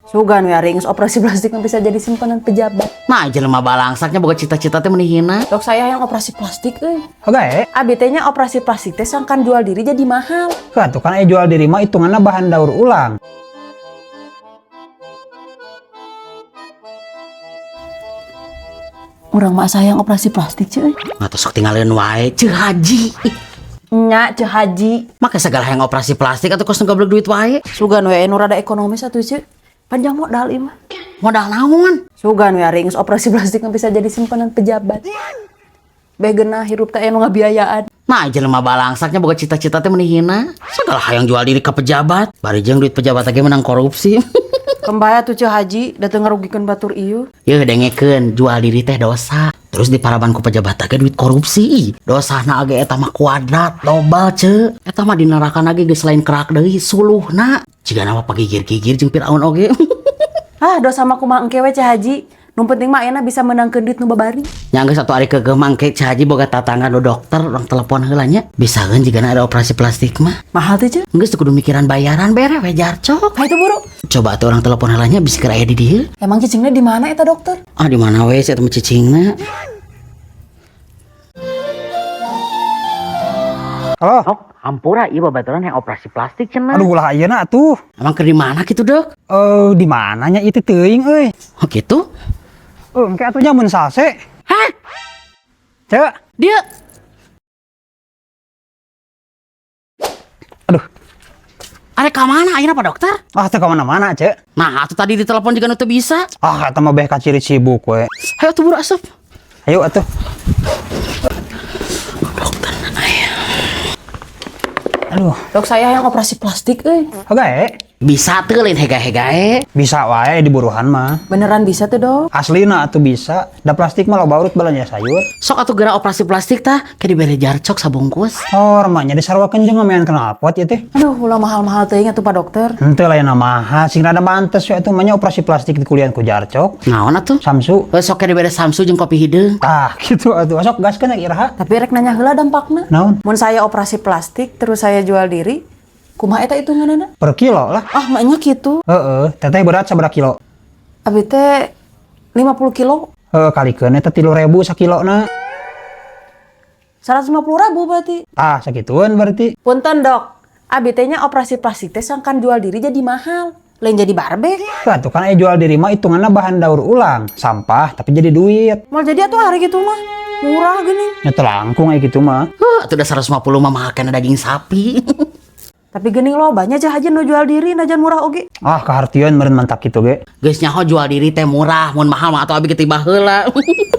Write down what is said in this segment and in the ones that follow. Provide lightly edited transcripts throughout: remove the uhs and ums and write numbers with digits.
Sugan we ari geus operasi plastik mah bisa jadi simpanan pejabat. Nah, jelema balangsaknya boga cita-cita teh meuni hina. Dok, saya yang operasi plastik euy. Oke, Abi teh nya operasi plastik teh sangkan jual diri jadi mahal. Kan tuh kan jual diri mah hitunganna bahan daur ulang. Urang mah sayang operasi plastik cuy. Nggak sok tinggalin wae, Ceu Haji. Ih, Nya Ceu Haji. make segala yang operasi plastik atau kos goblok duit wae. Sugan we nu rada ekonomis atuh cuy. Panjang modal ieu mah. Modal naon? Sugan we ari geus operasi plastik mah bisa jadi simpanan pejabat. Beh geunah hirup teh anu ngabiayaan. Nah, jelema balangsaknya boga cita-cita teh meuni hina. Segala hayang jual diri ke pejabat. Bari jeung duit pejabat ge menang korupsi. Kembaya tuh Ceu Haji, da teu ngarugikeun batur ieu. Yeuh dengekeun, jual diri teh dosa. Terus diparaban ku pejabat ge duit korupsi. Ih, dosana ge eta mah kuadrat, dobel ce. Eta mah di neraka ge geus lain kerak deui, suluhna. Jigana mah pagigir-gigir jeung Firaun oge. Ah, dosa mah kumaha engke we Ceu Haji. Nu penting mah ayeuna bisa meunangkeun duit nu babari. Nya geus atuh ari keukeuh mah engke Ceu Haji boga tatangga nu dokter, urang telepon heula nya. Bisaeun jigana ada operasi plastik mah. Mahal teh Ceu. Geus teu kudu mikiran bayaran bere we jarcok. Hayu tuh buru. Coba atuh urang telepon heula nya bisi keur aya di dieu. Emang cicingna di mana eta dokter? Ah di mana we si eta mah cicingna? Halo. Dok, hampura ieu babaturan yang operasi plastik cenah. Aduh ulah ayeuna atuh. Emang keur di mana kitu, Dok? Eh, di mananya itu teuing euy. Oh gitu? Eh, engke atuh nya mun salse. Hah? Cek. Dia Aduh, arek ka mana ayeuna Pak Dokter? ah teu ka mana-mana, Cek. Nah, atuh tadi ditelepon juga nu teu bisa. Ah, eta mah beh kaciri sibuk we. Hayo atuh buru asup. Ayo atuh. Dokter, aya. Aduh, Dok, saya yang operasi plastik euy. oke. Bisa teu lain hega-hegae. Bisa wae di buruhan mah. Beneran bisa tuh, Dok? Aslina atuh bisa. Da plastik mah loba urut balanja sayur. Sok atuh geura operasi plastik tah, ke dibere jarcok sabungkus. Oh, remanya disarwakeun jeung ngomean knalpot ieu teh. Aduh, ulah mahal-mahal teuing atuh Pak Dokter. Henteu lain mahal, sing rada mantes we atuh mah nya operasi plastik di kuliah ku jarcok. Naon atuh? Samsu. Heuh, sok ke dibere samsu jeung kopi hideung. Tah, gitu atuh. Sok gaskeun iraha. Tapi rek nanya heula dampakna. Naon? Mun saya operasi plastik terus saya jual diri, kumaha eta hitunganana? Per kilo lah. Ah, maknya gitu. Heeh, teteh berat sabaraha kilo? Abi teh 50 kilo, Heeh, kalikeun eta 3.000 sakilona. 150 ribu berarti. Tah, sakitueun berarti. Punten dok, abi teh nya operasi plastik teh sangkan jual diri jadi mahal. Lain jadi barbek. Lah tuh kan jual diri mah hitunganna bahan daur ulang, sampah tapi jadi duit. Mal jadi atuh hari gitu mah. Murah gini. Nya teu langkung aya gitu mah. Heuh, atuh da 150 mah mahal kana daging sapi. Tapi geuning lobanya aja haji nu jual diri najan murah oge. Ah, kahartieun meureun mantak kitu ge. Geus nyaho jual diri teh murah, mun mahal mah atuh abi ge tiba heula.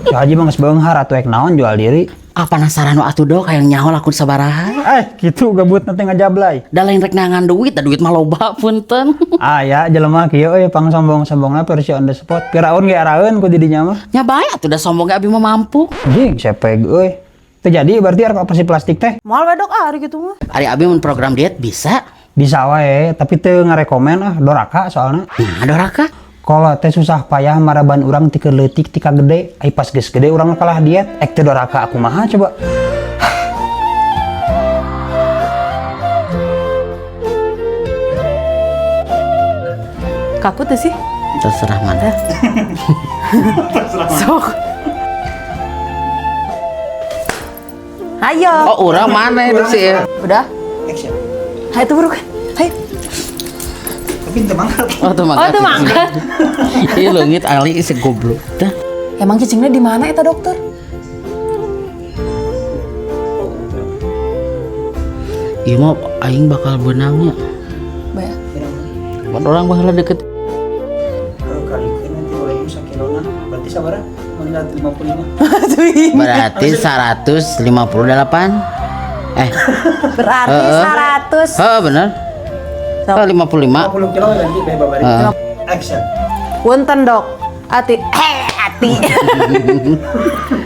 Si Haji mah geus beunghar atuh ek naon jual diri. Ah penasaran we atuh Dok, hayang nyaho lakun sabaraha. Eh, gitu gabut nanti ngajablay. Da lain rek neangan duit, da duit mah loba punten. Ah ya, jelema kieu euy pangsombong-sombongna versi on the spot. Piraun ge araeun ku didinya mah. Nya bae atuh da sombong ge abi mah mampu. Jing, sepeg euy. Teu jadi berarti arek operasi plastik teh. Moal we dok ah, hari gitu mah. Ari abi mun program diet bisa. Bisa wae, tapi teu ngarekomen ah doraka soalna. Nah, doraka. Kalau teh susah payah maraban urang ti keur leutik ti ka gede, ai pas geus gede urang kalah diet, ek teu doraka aku mah coba. Kaku tuh sih. Terserah mana. Sok. Ayo. Oh, urang mana itu sih? Ya? Udah? Action. Hayo tuh buru. Hayo. Tapi teu mangkat. Oh, tuh mangkat. Oh, tuh mangkat. Ih, leungit ali si goblok. Dah. Emang cicingnya di mana eta dokter? Ieu mah aing bakal beunangnya. Baya. Mun urang baheula deket Kalikeun nanti oleh sakilona, berarti sabaraha? 55. berarti 158. Eh, Berarti Heeh. 100. heeh bener. Sok. Oh, 55. 50 kilo berarti beh babari. Heeh. Action. Punten dok. Ati ati.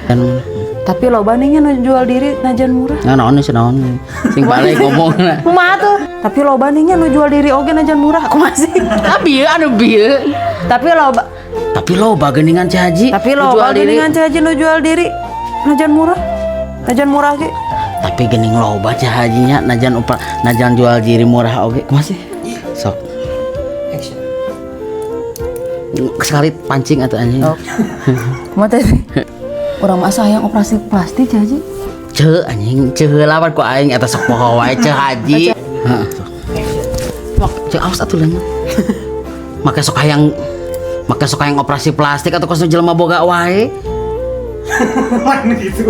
Dan Tapi loba nih nu jual diri najan murah. nah, naon sih naon. Sing balik ngomongna. Kumaha tuh? Tapi loba nih nu jual diri oge najan murah. Aku masih. Ah bieu anu bieu. Tapi loba Tapi loba geuningan Ci Haji. tapi Nu loba jual diri. geuningan Ci Haji nu jual diri najan murah. Najan murah ge. Tapi geuning loba Ci Hajinya najan upa najan jual diri murah oge. Kumaha sih? Sok. Action. Sekali pancing atau anjing. Oh. Kumaha teh? Urang mah asa hayang operasi plastik, Ceu Haji. Ceu anjing, ceu heula ku aing eta sok poho wae, Ceu Haji. Heeh. Mak, ceu awas atuh leungeun. Make sok hayang operasi plastik atau kos nu jelema boga wae.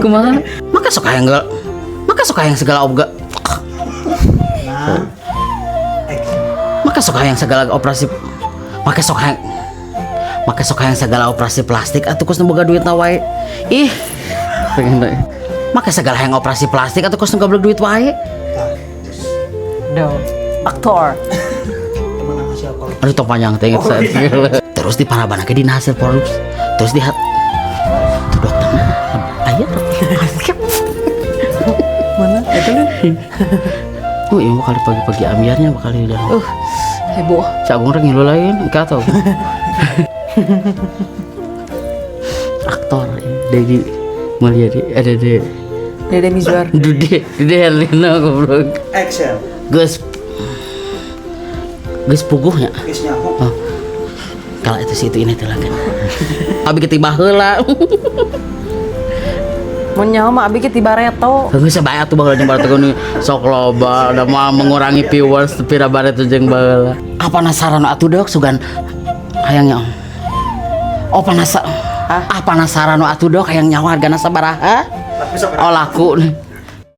Kumaha? Make sok hayang segala oga. Nah. Make sok hayang segala operasi make sok hayang segala operasi plastik atuh kos nu boga duit na wae. Ih. Pengen deh. Make segala hayang operasi plastik atau kos nu goblok duit wae. Do. Aktor. Menang hasil korupsi. Aduh, tong panjang teh inget saya. Terus di paraban ge dina hasil korupsi. Terus di hat tuh dokter mah aya dokter. Mana? Itu kan? Oh iya, bakal pagi-pagi ambyarnya bakal udah. Heboh. Cak Agung rek ngilu lain, enggak tahu. Aktor Dedi Mulyadi ada di Dede Mizwar. Dude Dude Herlino goblok. Action. Geus geus puguhnya. Geus nyaho. Oh. Kalau itu sih itu ini teh lagi. Abi ketiba heula. Mun nyaho mah abi ge ti bareto. Geus bae atuh baheula jeung bareto nu sok loba udah mau mengurangi viewers tapi da bareto jeung baheula. Apa penasaran atuh dok sugan hayangnya. Oh penasaran. Hah? Ah, penasaran atuh dok hayang nyawa hargana sabaraha? Tapi sampai Oh laku nih.